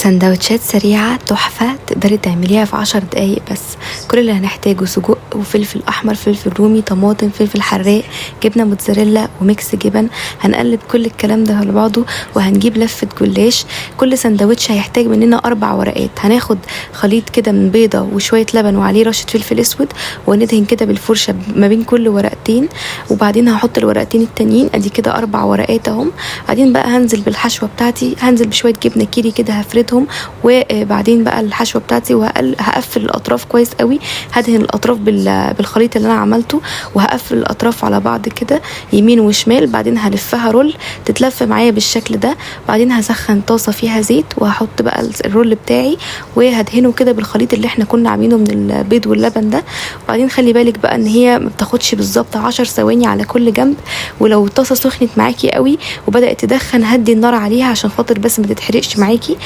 سندوتشات سريعة تحفة تقدري تعمليها في 10 دقايق بس. كل اللي هنحتاجه سجق وفلفل أحمر، فلفل رومي، طماطم، فلفل حراق، جبنة موتزاريلا و mix جبن. هنقلب كل الكلام ده على بعضه وهنجيب لفة جلاش. كل سندوتش هيحتاج مننا 4 ورقات. هناخد خليط كده من بيضة وشوية لبن وعليه رشة فلفل اسود، وندهن كده بالفرشة ما بين كل ورقتين، وبعدين هحط الورقتين التانيين. ادي كده 4 ورقات اهم. بعدين بقى هنزل بالحشوة بتاعتي، هنزل بشوية جبنة كيري كده هفردهم، وبعدين بقى الحشوة بتاعتي، وهقفل الأطراف كويس قوي. هدهن الأطراف بالخليط اللي أنا عملته، وهقفل الأطراف على بعض كده يمين وشمال. بعدين هلفها roll تتلف معايا بالشكل ده. بعدين هسخن طاسة فيها زيت وهحط بقى ال roll بتاعي، وهدهنه كده بالخليط اللي احنا كنا عاملينه من البيض واللبن ده. وبعدين خلي بالك بقى ان هي ما بتاخدش بالظبط 10 ثواني على كل جنب. ولو الطاسه سخنت معاكي قوي وبدات تدخن، هدي النار عليها عشان خاطر بس ما تتحرقش معاكي.